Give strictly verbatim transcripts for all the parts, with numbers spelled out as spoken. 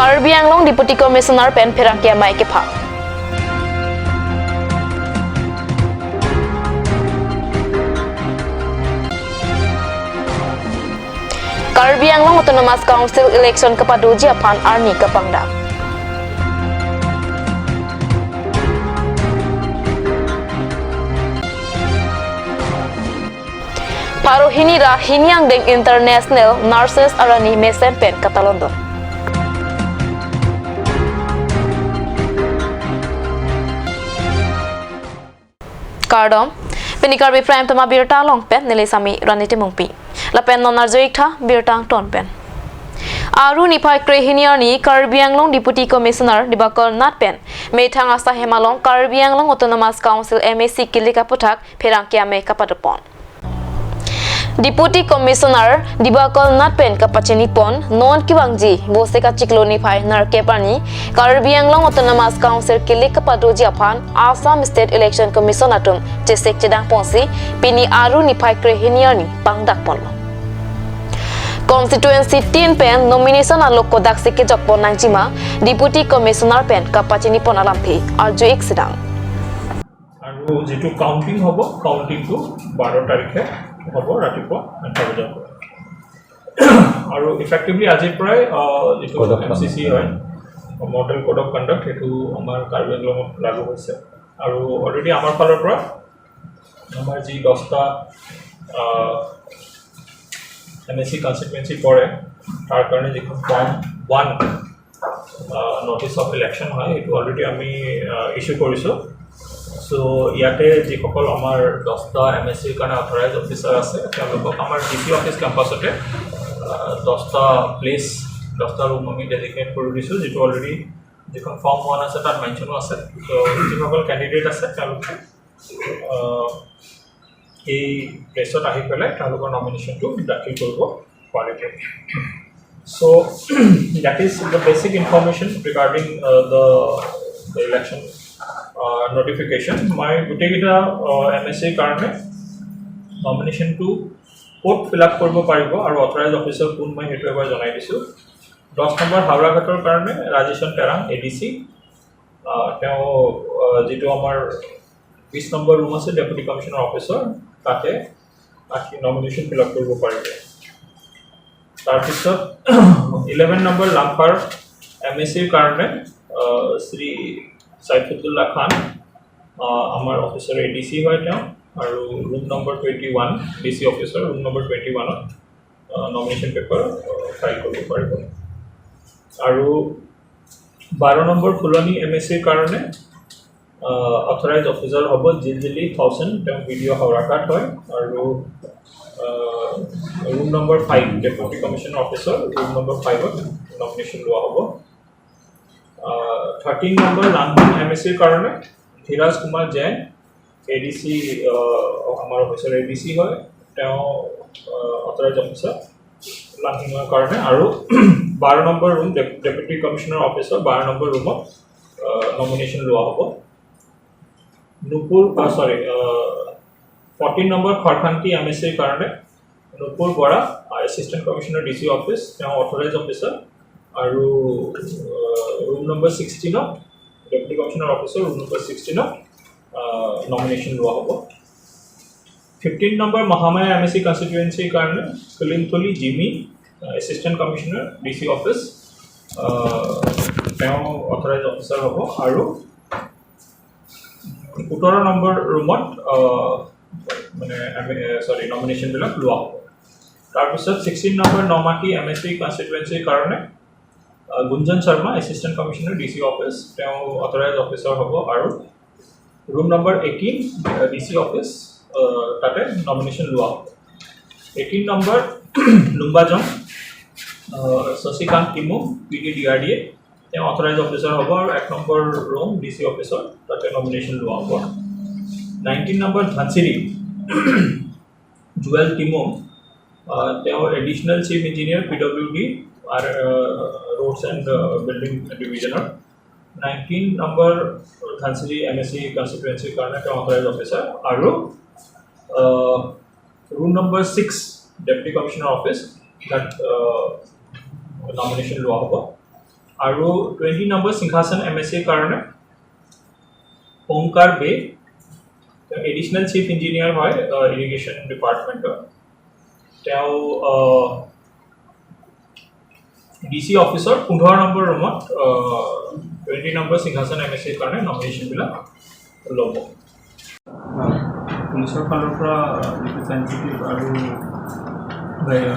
Karbi Anglong Deputy Commissioner pen pherangke amei kephang. Karbi Anglong Autonomous Council election kapadoji aphan arni kapangdak. Pharo hini ra hini angdeng International Nurses Arani mesen pen katalondun. Kardom, pini Karbi Prime Time abirta along pen neli Sami Rani Timungpi. Lapen non arju-ik tha birta angton pen. Aru niphai krehini arni Karbi Anglong Deputy Commissioner Dibakar Nath pen methang asahem along Karbi Anglong Autonomous Council M A C kilik aputhak pherangke amei kapadopon. Deputy Commissioner Dibakar Nath pen kapachinipon non kevangji Vosik achiklo niphai nerkep arni Karbi Anglong Autonomous Council kilik kapadoji aphan Assam State Election Commission atum chesik chedangponsi pini Aru niphai krehini arni pangdakponlo. Constituency tin pen nomination alok kodaksi kejokpon nangjima Deputy Commissioner pen kapachinipon alamthe arju-ik sedang. আৰু যিটো কাউণ্টিং হ'ব, কাউণ্টিংটো বাৰ তাৰিখে হ'ব ৰাতিপুৱা আঠটা বজাৰ পৰা। আৰু ইফেক্টিভলি আজিৰ পৰাই, আহ, যিটো Code of Conduct। M C C হয়, মডেল কোড অফ কণ্ডাক্ট, সেইটো আমাৰ কাৰ্বি আংলঙত লাগু হৈছে। আৰু অলৰেডি আমাৰ ফালৰ পৰা আমাৰ যি দহটা, আহ, এম এ চি কনষ্টিটুৱেঞ্চি পৰে, তাৰ কাৰণে যিখন ফৰ্ম ওৱান, আহ, নটিচ অফ ইলেকশ্যন হয়, সেইটো অলৰেডি আমি, আহ, ইছ্যু কৰিছোঁ। চ' ইয়াতে যিসকল আমাৰ দহটা এম এ চিৰ কাৰণে অথৰাইজ অফিচাৰ আছে, তেওঁলোকক আমাৰ ডি চি অফিচ কেম্পাছতে, আহ, দহটা প্লেচ, দহটা ৰুম আমি ডেজিগনেট কৰি দিছোঁ, যিটো অলৰেডি যিখন ফৰ্ম ওৱান আছে, তাত মেনশ্যনো আছে। চ' যিসকল কেণ্ডিডেট আছে, তেওঁলোকে, আহ, এই প্লেচত আহি পেলাই তেওঁলোকৰ নমিনেশ্যনটো দাখিল কৰিব পাৰিব। So, that is the basic information regarding, uh, the, the election, uh, notification. মই গোটেইকেইটা, আহ, এম এ চিৰ কাৰণে নমিনেশ্যনটো ক'ত ফিল আপ কৰিব পাৰিব আৰু অথৰাইজ অফিচাৰ কোন, মই সেইটো এবাৰ জনাই দিছোঁ। দহ নম্বৰ হাওৰাঘাটৰ কাৰণে ৰাজেশন তেৰাং, এ ডি চি, আহ, তেওঁ, আহ, যিটো আমাৰ বিশ নম্বৰ ৰুম আছে ডেপুটি কমিশ্যনাৰ অফিচৰ, তাতে আহি নমিনেশ্যন ফিল আপ কৰিব পাৰিব। তাৰপিছত ইলেভেন নম্বৰ লামপাৰ এম এ চিৰ কাৰণে, আহ, শ্ৰী চাইফুদ্দুল্লা খান, আহ, আমাৰ অফিচৰ এ ডি চি হয় তেওঁ, আৰু room number twenty one, D C অফিচৰ ৰুম নম্বৰ টুৱেণ্টি ওৱানত, আহ, নমিনেশ্যন পেপাৰ, আহ, ফাইল কৰিব পাৰিব। আৰু বাৰ নম্বৰ ফুলনি এম এ চিৰ কাৰণে, আহ, অথৰাইজ অফিচাৰ হ'ব জিলজিলি থাউচেণ্ড, তেওঁ বি ডি অ' হাওৰাঘাট হয়, আৰু, আহ, room number five, deputy commissioner অফিচৰ ৰুম নম্বৰ ফাইভত নমিনেশ্যন লোৱা হ'ব। আহ, thirteen number Langting M A চিৰ কাৰণে Dhiraj Kumar Jain, A D C, আহ, আমাৰ অফিচৰ এ ডি চি হয়, তেওঁ, আহ, অথৰাইজ অফিচাৰ লাংডিঙৰ কাৰণে, আৰু বাৰ নম্বৰ ৰুম ডেপ-, ডেপুটি কমিশ্যনাৰ অফিচৰ বাৰ নম্বৰ ৰুমত, আহ, নমিনেশ্যন লোৱা হ'ব। নুপুৰ, আহ, চৰি, আহ, fourteen number Kharkhanti M A চিৰ কাৰণে Nupur Bora, assistant commissioner D C office, তেওঁ অথৰাইজ অফিচাৰ, আৰু, আহ, ৰুম নম্বৰ ছিক্সটিনত, ডেপুটি কমিশ্যনাৰ অফিচৰ ৰুম নম্বৰ ছিক্সটিনত, আহ, নমিনেশ্যন লোৱা হ'ব। Fifteen number Mahamaya M A C কনষ্টিটুৱেঞ্চিৰ কাৰণে কলিমথলী জিমি, আহ, assistant commissioner D C office, আহ, তেওঁ অথৰাইজ অফিচাৰ হ'ব। আৰু সোতৰ নম্বৰ ৰুমত, আহ, মানে, আমি, এ, চৰি, নমিনেশ্যনবিলাক লোৱা হ'ব। তাৰপিছত sixteen number Namati M A C কনষ্টিটুৱেঞ্চিৰ কাৰণে, আহ, Gunjan Sharma, assistant commissioner D C office, তেওঁ অথৰাইজ অফিচাৰ হ'ব। আৰু ৰুম নম্বৰ এইটিন, আহ, ডি চি অফিচ, আহ, তাতে নমিনেশ্যন লোৱা হ'ব। এইটিন নম্বৰ লুম্বাজং, আহ, Shashikant Timung, P D D R D A, তেওঁ অথৰাইজ অফিচাৰ হ'ব আৰু এক নম্বৰ ৰুম ডি চি অফিচৰ তাতে নমিনেশ্যন লোৱা হ'ব। নাইনটিন নম্বৰ ধনচিৰি, জুৱেল টিমুং, আহ, তেওঁ additional chief engineer P W D আৰু, আহ, ৰোডছ এণ্ড, আহ, বিল্ডিং ডিভিজনৰ। Nineteen number Dhansiri M A C কনষ্টিটুৱেঞ্চিৰ কাৰণে তেওঁ অথৰাইজ অফিচাৰ আৰু, আহ, room number six deputy commissioner office, তাত, আহ, নমিনেশ্যন লোৱা হ'ব। আৰু twenty number Singhason M S চিৰ কাৰণে ওমকাৰ বে, তেওঁ এডিশ্যনেল চিফ ইঞ্জিনিয়াৰ হয় ইৰিগেশ্যন ডিপাৰ্টমেণ্টৰ। তেওঁ ডি চি অফিচৰ পোন্ধৰ নম্বৰ ৰুমত twenty number Singhason M S চিৰ কাৰণে নমিনেশ্যনবিলাক ল'ব। পুলিচৰ ফালৰ পৰা যিটো চেঞ্চিটিভ আৰু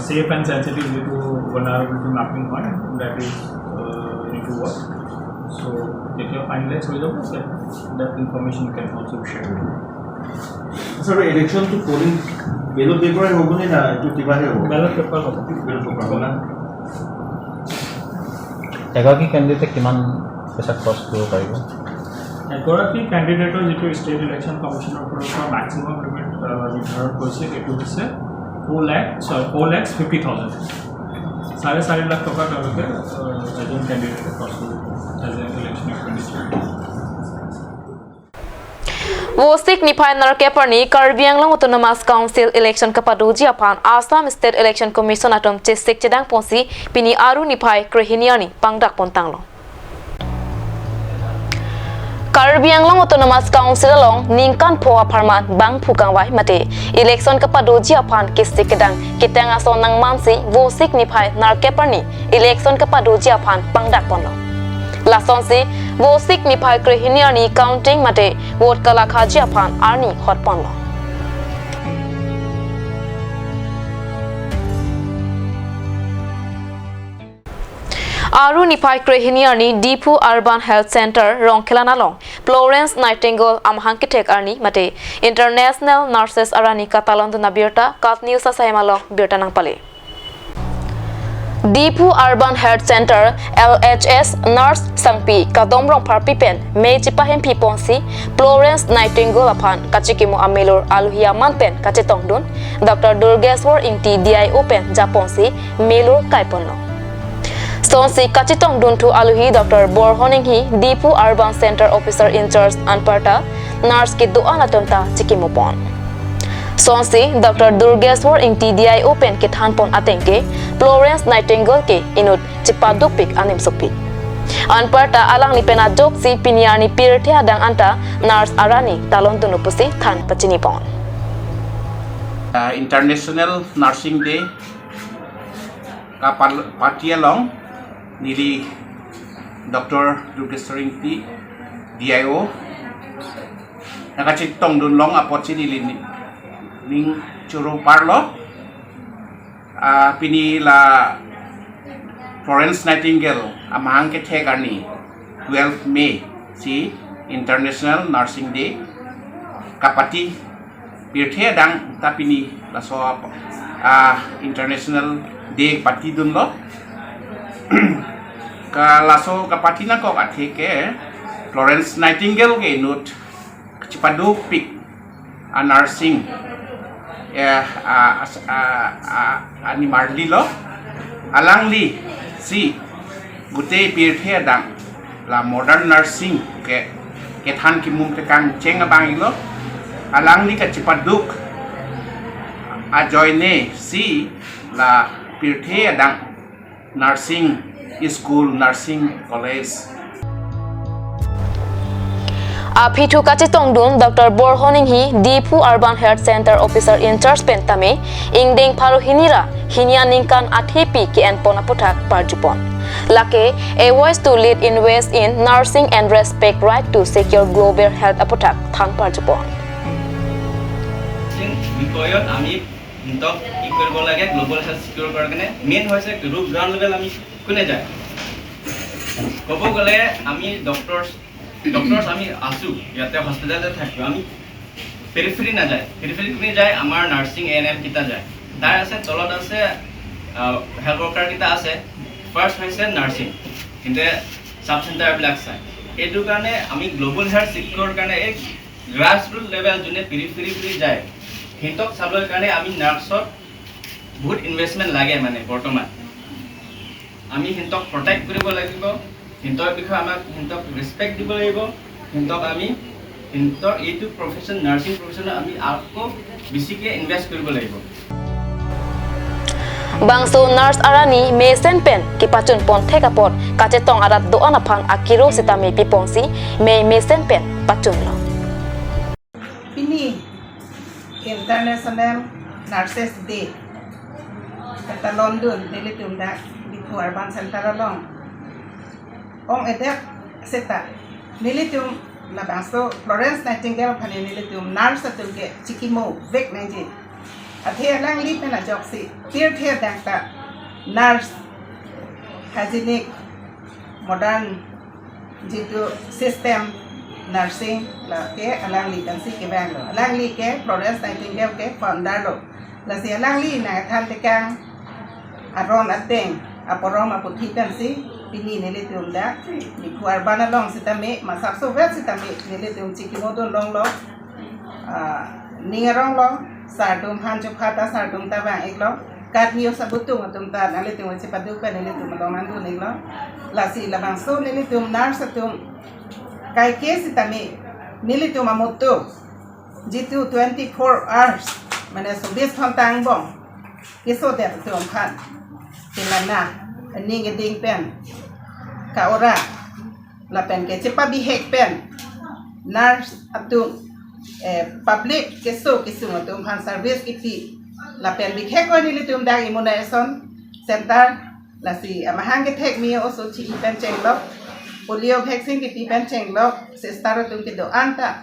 ছেফ এণ্ড চেঞ্চিটিভ যিটো ভালনাৰেবিলিটি মেপিং হয়, that is need to work. So যেতিয়া ফাইনেলাইজ হৈ যাব, that information can also be shared with you. Sir, ইলেকশ্যনটো পলিং বেলট পেপাৰে হ'ব নে না এইটো কিবাহে হ'ব? বেলট পেপাৰ হ'ব। বেলট পেপাৰ হ'ব না? এগৰাকী কেণ্ডিডেটে কিমান পইচা খৰচ কৰিব পাৰিব? এগৰাকী কেণ্ডিডেটৰ যিটো ষ্টেট ইলেকশ্যন কমিশ্যনৰ ফালৰ পৰা মেক্সিমাম লিমিট নিৰ্ধাৰণ কৰিছে, এইটো হৈছে ফ'ৰ লাখ, চৰি, ফ'ৰ লাখ ফিফটি থাউজেণ্ড। চাৰে চাৰি লাখ টকা তেওঁলোকে আহ, এজন কেণ্ডিডেটে খৰচ কৰিব age N election expenditure. Vosik niphai nerkep arni Karbi Anglong Autonomous Council election kepadoji aphan Assam State Election Commission atum chesik chedang ponsi pini Aru niphai krehini arni pangdak pontanglo. Karbi Anglong Autonomous Council along ningkan pho apharman bangphu kangvai mate election kepadoji aphan kesik kedang ketang ason nangmansi Vosik niphai nerkep arni election kepadoji aphan pangdak ponlo. Lasonsi Vosik niphai krehini arni counting mate vote kalakhaji aphan arni hot ponlo. Aru niphai krehini arni Diphu Urban Health Center Rongkhelan along Florence Nightingale amahang kethek arni mate International Nurses arni katalon dun abirta KAT News asai malong birta nangpale. Diphu Urban Health Center L H S nurse sangpi Kadom Rongpharpi pen mei chipahemphi ponsi Florence Nightingale aphan kachikimo amelur aluhi aman pen kachetongdun Doctor Durgeswar Ingti D I O pen japonsi melur kaiponlo. Sonsi kachetongdunthu aluhi Doctor Borhon Inghi, Diphu Urban Center Officer in Charge anparta nurse kedo-an atum ta chikimopon. Sonsi Doctor Durgeswar Ingti D I O pen kethanpon atengke Florence Nightingale ke inut chipadukpik animsukpik. Anparta alangli pen ajoksi pini arni pirthe adang anta nurse arni talon dunu pusi than pachinipon. Uh, International Nursing Day kapal party along neli Doctor Durgeswar Ingti D I O nakachetongdun long apotsi neli ni- ning choro parlo. Ah, pini la Florence Nightingale amahang kethek arni twelve May si International Nursing Day kapati pirthe adang ta pini laso ah, International Day patidunlo. Ka laso kapati nangkok athe ke Florence Nightingale ke inut kachipadukpik a nursing eh, a, a, a, a, animarlilo. Alanglisi gutei pirthe adang la modern nursing ke kethan kimum tekang cheng abang ilo. Alangli kachipaduk ajoine si la pirthe adang nursing school, nursing college. Aphi thu kachetongdun Doctor Borhon Inghi, Diphu Urban Health Center Officer in Charge pen tame ingdeng pharo hini ra hini aningkan athepi ke-enpon aputhak parjupon. Lake a voice to lead in ways in nursing and respect right to secure global health aputhak than parjupon. Nursing বিষয়ত আমি সিহঁতক কি কৰিব লাগে, global health secure কৰাৰ কাৰণে মেইন হৈছে root ground level আমি কোনে যায়। ক'ব গ'লে আমি ডক্টৰছ ডক্টৰছ আমি আছোঁ ইয়াতে হস্পিটেলতে থাকোঁ, আমি পেৰিফেৰী নাযায়। পেৰিফেৰী কোনে যায়? আমাৰ নাৰ্ছিং এ এন এম কেইটা যায়। তাৰ আছে তলত আছে হেল্থ ৱৰ্কাৰকেইটা আছে। ফাৰ্ষ্ট হৈছে নাৰ্ছিং, সিহঁতে ছাব চেণ্টাৰবিলাক চায়। এইটো কাৰণে আমি গ্ল'বেল হেল্থ চিকিউৰ কাৰণে এই গ্ৰাছ ৰুট লেভেল যোনে পেৰিফেৰী বুলি যায়, সিহঁতক চাবলৈ কাৰণে আমি নাৰ্ছত বহুত ইনভেষ্টমেণ্ট লাগে। মানে বৰ্তমান আমি সিহঁতক প্ৰটেক্ট কৰিব লাগিব, সিহঁতৰ বিষয়ে আমাক সিহঁতক ৰেচপেক্ট দিব লাগিব, সিহঁতক আমি সিহঁতৰ এইটো প্ৰফেশ্যন, নাৰ্ছিং প্ৰফেশ্যনত আমি আকৌ বেছিকৈ ইনভেষ্ট কৰিব লাগিব। Bangso nurse arni mesen pen kepachun pon thek apot kachetong arat do-an aphan akiro sitame piponsi mei mesen pen pachunlo. Pini International Nurses Day katalondun nelitum dak Diphu Urban Center along ong-edet seta nelitum labangso Florence Nightingale aphan nelitum nurse atum ke chikimo vek nangji. Athe alangli pen ajoksi pirthe adang ta nurse, hygienic, modern jitu system nursing lake alangli pensi kevanglo. Alangli ke Florence Nightingale ke founder lo. Lasi alangli nangthan tekang aron ateng aporom aputhi pensi pini nelitum dak Diphu Urban along sitame masapso vet sitame nelitum chikimo dun longlo. Ah, ning aronglo, sar atum aphan chopha ta sar atum ta vang-iklo. KAT News abutung atum ta nanglitum chepaduk pen nelitum along nangdun-iklo. Lasi labangso nelitum nurse atum kaike sitame nelitum amutu jitu twenty-four hours, mane chobis ghonta angbong kesodet atum aphan kelana, aning keding pen ka-ora lapen kechepabihek pen nurse atum, eh, public keso kesung atum aphan service kipi lapen bihek ko nelitum dak immunization center, lasi amahang kethek mi oso chi pen chenglok, polio vaccine kipi pen chenglok, sister atum kedo-an ta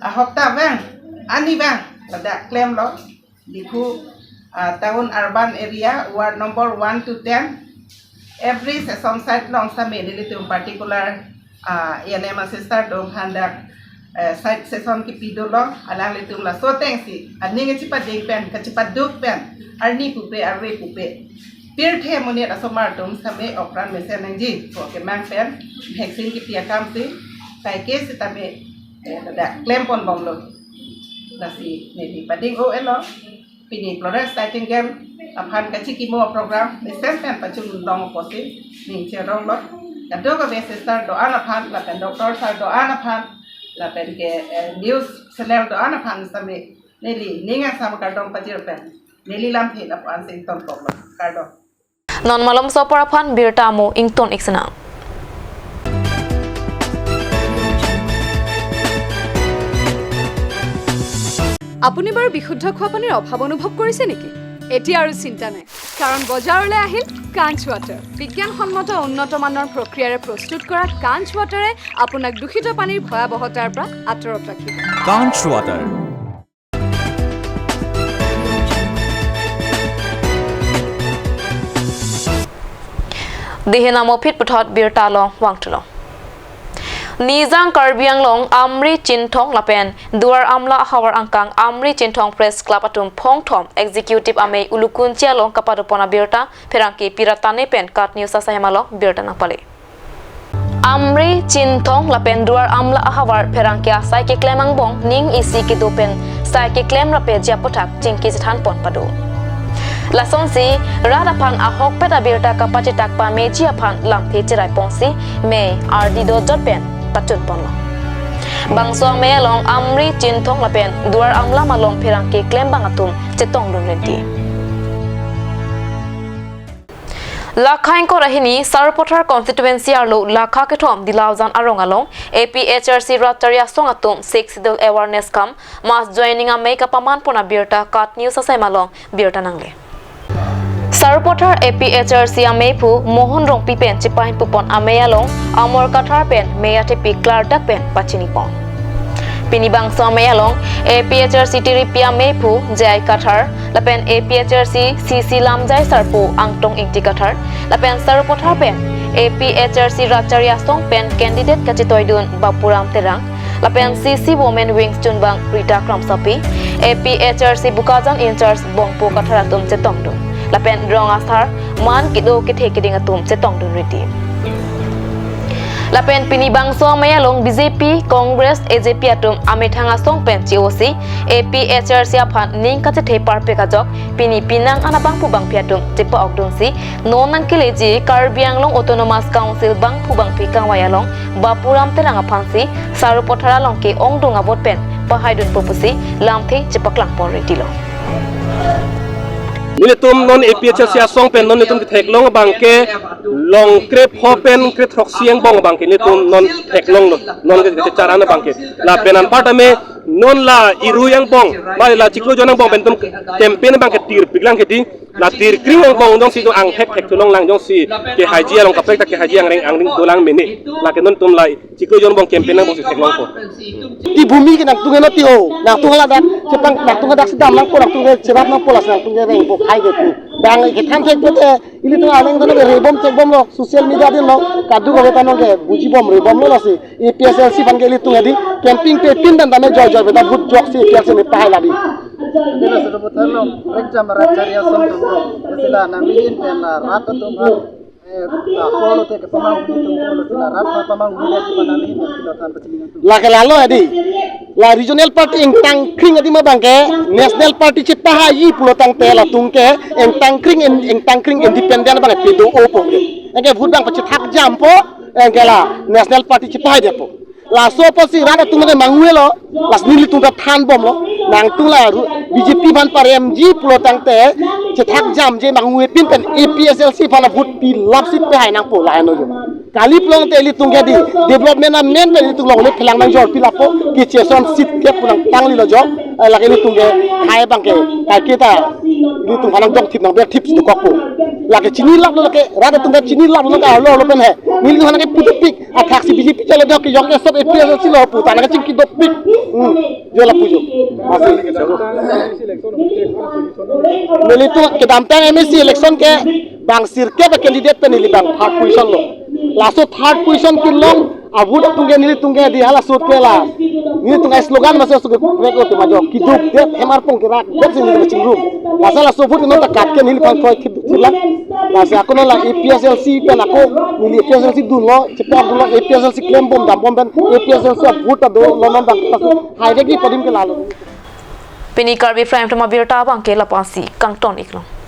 ahok ta vang, ani vang ladak klemlo. Diphu, ah, town urban area, ward number one to ten, every session site along sitame nelitum particular, ah, A N M sister atum aphan dak, eh, site session kipi dolo, alanglitum laso atengsi aning kachepading pen, kachepaduk pen, arni pupe, arve pupe, pirthe monit asomar atum sitame okran mesen nangji pu kemang pen vaccine kipi akamsi kaike sitame, eh, dak klem pon bomlo. Lasi neli pading o elo. Pini Florence Nightingale aphan kachikimo program mesen pen pachun long apotsi ning cheronglo. Kadokave sister do-an aphan lapen doctor sir do-an aphan lapen ke, eh, news channel do-an aphan sitame neli ning asam kardom pajir pen neli lamthe lapu-an si ingtonkoklo. Kardom. Non malomso apor aphan birta amo ington-ik sinang. আপুনি বাৰু বিশুদ্ধ খোৱা পানীৰ অভাৱ অনুভৱ কৰিছে নেকি? এতিয়া আৰু চিন্তা নাই, কাৰণ বজাৰলৈ আহিল কাঞ্চ ৱাটাৰ। বিজ্ঞানসন্মত উন্নত মানৰ প্ৰক্ৰিয়াৰে প্ৰস্তুত কৰা কাঞ্চ ৱাটাৰে আপোনাক দূষিত পানীৰ ভয়াৱহতাৰ পৰা আঁতৰত ৰাখিব। Kanch Water. Dihin amo phit puthot birta along vangthulo. Nijang Karbi Anglong Amri Chinthong lapen Duar Amla ahavar angkang Amri Chinthong Press Club atum phongthom Executive Amei Ulukunchi along kapadopon abirta pherangke Piratane pen KAT News asai hem along birta nangpale. Amri Chinthong lapen Duar Amla ahavar pherangke asai keklem angbong ning isi kedo pen sai keklem rapji aputhak chingki chethan pon pado. Lasonsi rat aphan ahokpet abirta kapachetak pameji aphan lamthe cherai ponsi mei ardi dojot pen pachun ponlo. Bangso amei along Amri Chinthong lapen Duar Amla malom pherangke klembang atum chetongdun rinti. Lakha ingkoi ra hini Sarupathar constituency arlo Lakha kethom Dilaujan arong along A P H R C rat chari asong atum Sixth Schedule awareness cum mass joining amei kapaman pon abirta KAT News asai hem along birta nangle. Sarupathar A P H R C ameiphu Mohon Rongpi pen chepahemphu pon amei along Amor Kathar pen mei athepi klardak pen pachini pon. Pini bangso amei along A P H R C tiripi ameiphu J I Kathar lapen A P H R C C C lamjai sarpo Angtong Ingti Kathar lapen Sarupathar pen A P H R C rat chari asong pen candidate kachetoidun Bapuram Terang lapen C C Women Wings chunbang Rita Kramsapi, A P H R C Bokajan in-charge Bongpo Kathar atum chetongdun lapen rong asar man kedo kethe keding atum chetongdun rinti. Lapen pini bangso amei along B J P, Congress, A J P atum amethang asong pen chi-osi A P H R C aphan ning kachethe parpek ajok pini penang an abangphu bangphi atum chepa-okdunsi non nangkeleji Karbi Anglong Autonomous Council bangphu bangphi kangvai along Bapuram Terang aphansi Sarupathar along ke-ongdung avote pen pahaidunpo pusi lamthe chepaklang pon rintilo. Nelitum non A P H L C asong pen non nelitum ketheklong abangke long krepho pen krethroksi angbong abangke nelitum non theklonglo, non ke kecharan abangke. Lapen anparta me non la irui angbong, ma la chiklo jon angbong pen itum campaign abangke tirpiklang ke di, la tirkring angbong jongsi itum angthek thekthulong lang jongsi kehaiji along kaprek ta kehaiji angreng angdeng dolang mene. Lake non itum la chiklo jon angbong campaign angbongsi theklongpo. Ti bhumi ke nangtum heno ti ho. Nangtum hala dak, chepang nangtum dak si dam nangpo, nangtum ke cherap nangpo, lasi nangtum ke rengpo khai ke tu. Bang kethan thekpo te, ilitum arleng tano ke rebom thekbomlo, social media dinlo, kadokave tano ke bujibom rebomlo lasi. A P H L C aphan ke ilitum adi, campaign pepin dan tame jor jor beta vote joksi A P H L C nepahai ladi. Bila sudah betul lo, rekjam rat cari asam tuh, sila nang bikin dan rat tuh Eh, ta polo te kepamang uni tum polo sila rat pamang uni lagi panani na kilo tan pachini tum. Lake lalo adi. La regional party ingtang kring adi ma abangke national party chepahai pulo tangte latum ke ingtang kring in- ingtang kring independent abangke pedo-opo ke. Anke vote abang pachethak jampo, anke la national party chepahai detpo. Laso apotsi rat atum ke manghuelo, lasi nelitum ta thanbomlo. Nangtum la ru- B J P aphan paremji pulo tangte chethak jamje manghuepin pen A P H L C aphan vote pilapsi pehai nangpo laheno jo. Kali pulote ilitum ke di development amen pen ilitum longle phelang nangjor pilappo, kechesonsi ke pu nangtanglilo jo. Eh, lake ilitum ke hai abangke kaiketa ilitum aphan nangdongthip nangberthipsi dokokpo. Lake chinilaplo lake rat atum ke chinilaplo lake arlo arlo pen he. Nelitum aphan ke pudupik. Athaksi B J P chalo jok ke jok ke sot A P H L C lo pu tana kachingki dopik. Hmm. Jo lapu jo. Masih. Nelitum kedamtang M A C election ke bang sirkep candidate pen neli bang third position lo. Laso third position kelong a-vote atum ke nelitum ke di hala sot ke la. Nelitum ke slogan masih sot ke prek lo tu majo. Kiduk det hemar pong kerak det sini ke chingrum. Laso laso vote non ta kat ke neli pang thoi thip thip lang. Lasi ako non la A P H L C pen ako neli A P H L C dunlo, chepok dunlo, A P H L C klembom dambom pen A P H L C vote ta dolo non bang lasi hai dek di padim ke lalo. Pini Karbi Prime Time abirta abangke lapu-ansi kangton iklo.